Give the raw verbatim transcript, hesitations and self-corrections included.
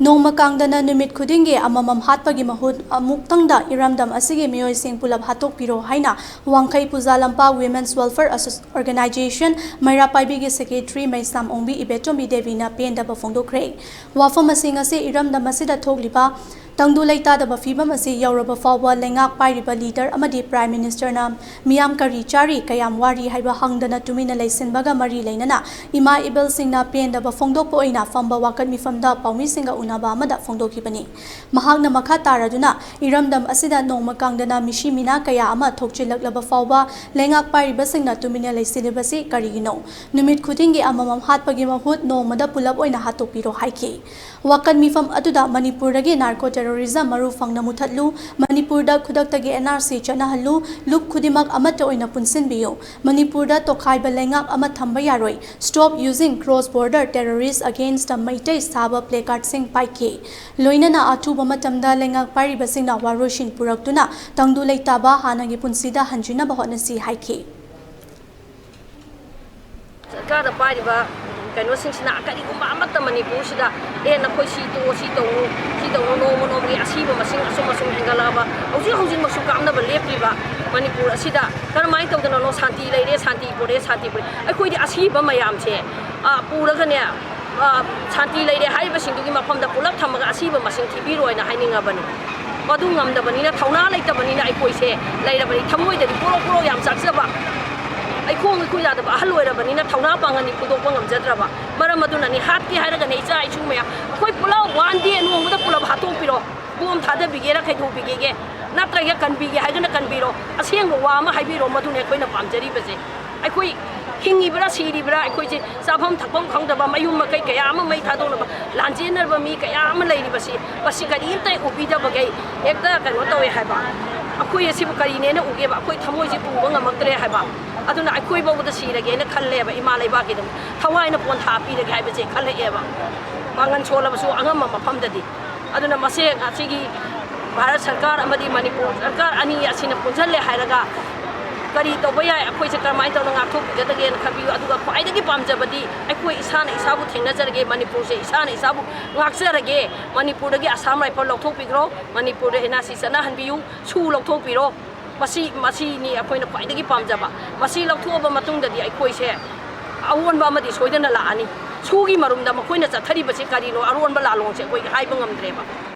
ꯅꯣꯡꯃ ꯀꯥꯡꯗꯅ ꯅꯨꯃꯤꯠ ꯈꯨꯗꯤꯡꯒꯤ ꯑꯃꯃꯝ ꯍꯥꯠꯄꯒꯤ ꯃꯍꯨꯠ ꯑꯃꯨꯛꯇꯪꯗ ꯏꯔꯝꯗꯝ ꯑꯁꯤꯒꯤ ꯃꯤꯑꯣꯏꯁꯤꯡ ꯄꯨꯂꯞ ꯍꯥꯠꯇꯣꯛꯄꯤꯔꯣ ꯍꯥꯏꯅ ꯋꯥꯡꯈꯩ ꯄꯨꯖꯥ ꯂꯝꯄꯥꯛ Women's Welfare Asso-, Organization ꯃꯩꯔꯥ ꯄꯥꯏꯕꯤꯒꯤ secretary ꯃꯩꯁꯥꯝ ꯑꯣꯡꯕꯤ ꯏꯕꯦꯇꯣꯝꯕꯤ ꯗꯦꯕꯤꯅ ꯄꯦꯟꯗꯕ ꯐꯣꯡꯗꯣꯛꯈ꯭ꯔꯦ꯫ ꯋꯥꯐꯝ ꯑꯁꯤꯡ ꯑꯁꯤ ꯏꯔꯝꯗꯝ ꯑꯁꯤꯗ ꯊꯣꯛꯂꯤꯕ ꯇꯪꯗꯨ ꯂꯩꯇꯥꯗꯕ ꯐꯤꯕꯝ ꯑꯁꯤ ꯌꯧꯔꯕ ꯐꯥꯎꯕ ꯂꯩꯉꯥꯛ ꯄꯥꯏꯔꯤꯕ leader ꯑꯃꯗꯤ Prime Ministerꯅ ꯃꯤꯌꯥꯝ ꯀꯔꯤ ꯆꯥꯔꯤ, ꯀꯌꯥꯝ ꯋꯥꯔꯤ ꯍꯥꯏꯕ ꯍꯪꯗꯅ ꯇꯨꯃꯤꯟꯅ ꯂꯩꯁꯤꯟꯕꯒ ꯃꯔꯤ ꯂꯩꯅꯅ ꯏꯃꯥ ꯏꯕꯦꯜꯁꯤꯡꯅ ꯄꯦꯟꯗꯕ ꯐꯣꯡꯗꯣꯛꯄ ꯑꯣꯏꯅ ꯐꯝꯕ ꯋꯥꯀꯠ ꯃꯤꯐꯝꯗ ꯄꯥꯎꯃꯤꯁꯤꯡꯒ ꯎꯅꯕ ꯑꯃꯗ ꯐꯣꯡꯗꯣꯛꯈꯤꯕꯅꯤ꯫ ꯃꯍꯥꯛꯅ ꯃꯈꯥ ꯇꯥꯔꯗꯨꯅ ꯏꯔꯝꯗꯝ ꯑꯁꯤꯗ ꯅꯣꯡꯃ ꯀꯥꯡꯗꯅ ꯃꯤꯁꯤ ꯃꯤꯅꯥ ꯀꯌꯥ ꯑꯃ ꯊꯣꯛꯆꯤꯜꯂꯛꯂꯕ ꯐꯥꯎꯕ ꯂꯩꯉꯥꯛ ꯄꯥꯏꯔꯤꯕꯁꯤꯡꯅ ꯇꯨꯃꯤꯟꯅ ꯂꯩꯁꯤꯜꯂꯤꯕꯁꯤ ꯀꯔꯤꯒꯤꯅꯣ? ꯅꯨꯃꯤꯠ ꯈꯨꯗꯤꯡꯒꯤ ꯑꯃꯃꯝ ꯍꯥꯠꯄꯒꯤ ꯃꯍꯨꯠ ꯅꯣꯡꯃꯗ ꯄꯨꯂꯞ ꯑꯣꯏꯅ ꯍꯥꯠꯇꯣꯛꯄꯤꯔꯣ ꯍꯥꯏꯈꯤ꯫ ꯋꯥꯀꯠ ꯃꯤꯐꯝ ꯑꯗꯨꯗ ꯃꯅꯤꯄꯨꯔꯗꯒꯤ narco terrorism ꯃꯔꯨ ꯐꯪꯅ ꯃꯨꯊꯠꯂꯨ, ꯃꯅꯤꯄꯨꯔꯗ ꯈꯨꯗꯛꯇꯒꯤ N R C ꯆꯠꯅꯍꯜꯂꯨ, ꯂꯨꯞ ꯈꯨꯗꯤꯡꯃꯛ ꯑꯃꯠꯇ ꯑꯣꯏꯅ ꯄꯨꯟꯁꯤꯟꯕꯤꯌꯨ, ꯃꯅꯤꯄꯨꯔꯗ ꯇꯣꯈꯥꯏꯕ ꯂꯩꯉꯥꯛ ꯑꯃ ꯊꯝꯕ ꯌꯥꯔꯣꯏ, stop using cross border terrorist against Meitei ꯁꯥꯕ placardꯁꯤꯡ ꯄꯥꯏꯈꯤ꯫ ꯂꯣꯏꯅꯅ ꯑꯊꯨꯕ ꯃꯇꯝꯗ ꯂꯩꯉꯥꯛ ꯄꯥꯏꯔꯤꯕꯁꯤꯡꯅ ꯋꯥꯔꯣꯏꯁꯤꯟ ꯄꯨꯔꯛꯇꯨꯅ ꯇꯪꯗꯨ ꯂꯩꯇꯥꯕ ꯍꯥꯟꯅꯒꯤ ꯄꯨꯟꯁꯤꯗ ꯍꯟꯖꯤꯟꯅꯕ ꯍꯣꯠꯅꯁꯤ ꯍꯥꯏꯈꯤ꯫ ꯁꯔꯀꯥꯔꯗ ꯄꯥꯏꯔꯤꯕ ꯀꯩꯅꯣꯁꯤꯡꯁꯤꯅ ꯀꯔꯤꯒꯨꯝꯕ ꯑꯃꯠꯇ ꯃꯅꯤꯄꯨꯔꯁꯤꯗ, "ꯑꯦ, ꯅꯈꯣꯏ ꯁꯤ ꯇꯣꯛꯑꯣ, ꯁꯤ ꯇꯧꯅꯨ, ꯁꯤ ꯇꯧꯅꯨ", ꯅꯣꯡꯃ ꯅꯣꯡꯃꯒꯤ ꯑꯁꯤꯕ ꯃꯁꯤꯡ ꯑꯁꯨꯝ ꯑꯁꯨꯝ ꯍꯦꯟꯒꯠꯂꯛꯑꯕ, ꯍꯧꯖꯤꯛ ꯍꯧꯖꯤꯛꯃꯛꯁꯨ ꯀꯥꯞꯅꯕ ꯂꯦꯞꯇ꯭ꯔꯤꯕ ꯃꯅꯤꯄꯨꯔ ꯑꯁꯤꯗ ꯀꯔꯝꯍꯥꯏꯅ ꯇꯧꯗꯅꯅꯣ ꯁꯥꯟꯇꯤ ꯂꯩꯔꯦ, ꯁꯥꯟꯇꯤ ꯄꯨꯔꯦ, ꯁꯥꯟꯇꯤ ꯄꯨꯔꯦ? ꯑꯩꯈꯣꯏꯗꯤ ꯑꯁꯤꯕ ꯃꯌꯥꯝꯁꯦ, ꯑ, ꯄꯨꯔꯒꯅꯦ, ꯑ, ꯁꯥꯟꯇꯤ ꯂꯩꯔꯦ ꯍꯥꯏꯔꯤꯕꯁꯤꯡꯗꯨꯒꯤ ꯃꯐꯝꯗ ꯄꯨꯂꯞ ꯊꯝꯃꯒ ꯑꯁꯤꯕ ꯃꯁꯤꯡ ꯊꯤꯕꯤꯔꯣ ꯍꯥꯏꯅ ꯍꯥꯏꯅꯤꯡꯉꯕꯅꯤ꯫ ꯃꯗꯨ ꯉꯝꯗꯕꯅꯤꯅ, ꯊꯧꯅꯥ ꯂꯩꯇꯕꯅꯤꯅ ꯑꯩꯈꯣꯏꯁꯦ ꯂꯩꯔꯕꯅꯤ꯫ ꯊꯃꯣꯏꯗꯗꯤ ꯄꯣꯔꯣꯛ ꯄꯣꯔꯣꯛ ꯌꯥꯝ ꯆꯥꯛꯆꯕ, ꯑꯩꯈꯣꯡ ꯏꯈꯨ ꯌꯥꯗꯕ ꯑꯍꯜ ꯑꯣꯏꯔꯕꯅꯤꯅ ꯊꯧꯅꯥ ꯄꯥꯡꯒꯜꯗꯤ ꯐꯣꯡꯗꯣꯛꯄ ꯉꯝꯖꯗ꯭ꯔꯕ꯫ ꯃꯔꯝ ꯑꯗꯨꯅꯅꯤ, ꯍꯥꯠꯀꯦ ꯍꯥꯏꯔꯒꯅ ꯏꯆꯥ ꯏꯁꯨ ꯃꯌꯥꯝ ꯑꯩꯈꯣꯏ ꯄꯨꯂꯞ one day ꯅꯣꯡꯃꯗ ꯄꯨꯂꯞ ꯍꯥꯠꯇꯣꯛꯄꯤꯔꯣ꯫ ꯕꯣꯝ ꯊꯥꯗꯕꯤꯒꯦꯔꯥ ꯀꯩꯗꯧꯕꯤꯒꯦꯒꯦ? ꯅꯠꯇ꯭ꯔꯒ ꯀꯟꯕꯤꯒꯦ ꯍꯥꯏꯗꯨꯅ ꯀꯟꯕꯤꯔꯣ꯫ ꯑꯁꯦꯡꯕ ꯋꯥ ꯑꯃ ꯍꯥꯏꯕꯤꯔꯣ, ꯃꯗꯨꯅꯤ ꯑꯩꯈꯣꯏꯅ ꯄꯥꯝꯖꯔꯤꯕꯁꯦ꯫ ꯑꯩꯈꯣꯏ ꯍꯤꯡꯉꯤꯕ꯭ꯔꯥ ꯁꯤꯔꯤꯕ꯭ꯔꯥ, ꯑꯩꯈꯣꯏꯁꯦ ꯆꯥꯐꯝ ꯊꯛꯐꯝ ꯈꯪꯗꯕ, ꯃꯌꯨꯝ ꯃꯀꯩ ꯀꯌꯥ ꯑꯃ ꯃꯩ ꯊꯥꯗꯣꯛꯅꯕ ꯂꯥꯟꯖꯦꯟꯅꯔꯕ ꯃꯤ ꯀꯌꯥ ꯑꯃ ꯂꯩꯔꯤꯕꯁꯤ, ꯃꯁꯤ ꯀꯔꯤꯝꯇ ꯎꯕꯤꯗꯕꯈꯩ ꯍꯦꯛꯇ ꯀꯩꯅꯣ ꯇꯧꯋꯦ ꯍꯥꯏꯕ꯫ ꯑꯩꯈꯣꯏ ꯑꯁꯤꯕꯨ ꯀꯔꯤꯅꯦꯅ ꯎꯒꯦꯕ? ꯑꯩꯈꯣꯏ ꯊꯃꯣꯏꯁꯦ ꯄꯨꯕ ꯉꯝꯃꯛꯇ꯭ꯔꯦ ꯍꯥꯏꯕ꯫ ꯑꯗꯨꯅ ꯑꯩꯈꯣꯏ ꯐꯥꯎꯕꯗ ꯁꯤꯔꯒꯦꯅ ꯈꯜꯂꯦꯕ, ꯏꯃꯥ ꯂꯩꯕꯥꯛꯀꯤꯗꯃꯛ ꯊꯋꯥꯏꯅ ꯄꯣꯟꯊꯥ ꯄꯤꯔꯒꯦ ꯍꯥꯏꯕꯁꯦ ꯈꯜꯂꯛꯑꯦꯕ, ꯄꯥꯡꯒꯜ ꯁꯣꯜꯂꯕꯁꯨ ꯑꯉꯝꯕ ꯃꯐꯝꯗꯗꯤ꯫ ꯑꯗꯨꯅ ꯃꯁꯦ ꯉꯁꯤꯒꯤ ꯚꯥꯔꯠ ꯁꯔꯀꯥꯔ ꯑꯃꯗꯤ ꯃꯅꯤꯄꯨꯔ ꯁꯔꯀꯥꯔ ꯑꯅꯤ ꯑꯁꯤꯅ ꯄꯨꯟꯁꯤꯜꯂꯦ ꯍꯥꯏꯔꯒ ꯀꯔꯤ ꯇꯧꯕ ꯌꯥꯏ, ꯑꯩꯈꯣꯏꯁꯦ ꯀꯔꯝꯍꯥꯏꯅ ꯇꯧꯅ ꯉꯥꯛꯊꯣꯛꯄꯤꯒꯗꯒꯦꯅ ꯈꯟꯕꯤꯌꯨ꯫ ꯑꯗꯨꯒ ꯈ꯭ꯋꯥꯏꯗꯒꯤ ꯄꯥꯝꯖꯕꯗꯤ ꯑꯩꯈꯣꯏ ꯏꯁꯥꯅ ꯏꯁꯥꯕꯨ ꯊꯦꯡꯅꯖꯔꯒꯦ, ꯃꯅꯤꯄꯨꯔꯁꯦ ꯏꯁꯥꯅ ꯏꯁꯥꯕꯨ ꯉꯥꯛꯆꯔꯒꯦ꯫ ꯃꯅꯤꯄꯨꯔꯗꯒꯤ ꯑꯁꯥꯝ ꯔꯥꯏꯐꯜ ꯂꯧꯊꯣꯛꯄꯤꯈ꯭ꯔꯣ, ꯃꯅꯤꯄꯨꯔꯗ ꯑꯦꯟ ꯑꯥꯔ ꯁꯤ ꯆꯠꯅꯍꯟꯕꯤꯌꯨ, ꯁꯨ ꯂꯧꯊꯣꯛꯄꯤꯔꯣ꯫ ꯃꯁꯤ, ꯃꯁꯤꯅꯤ ꯑꯩꯈꯣꯏꯅ ꯈ꯭ꯋꯥꯏꯗꯒꯤ ꯄꯥꯝꯖꯕ꯫ ꯃꯁꯤ ꯂꯧꯊꯣꯛꯑꯕ ꯃꯇꯨꯡꯗꯗꯤ ꯑꯩꯈꯣꯏꯁꯦ ꯑꯑꯣꯟꯕ ꯑꯃꯗꯤ ꯁꯣꯏꯗꯅ ꯂꯥꯛꯑꯅꯤ꯫ ꯁꯨꯒꯤ ꯃꯔꯨꯝꯗ ꯃꯈꯣꯏꯅ ꯆꯠꯊꯔꯤꯕꯁꯤ ꯀꯔꯤꯅꯣ, ꯑꯔꯣꯟꯕ ꯂꯥꯂꯣꯡꯁꯦ ꯑꯩꯈꯣꯏ ꯍꯥꯏꯕ ꯉꯝꯗ꯭ꯔꯦꯕ꯫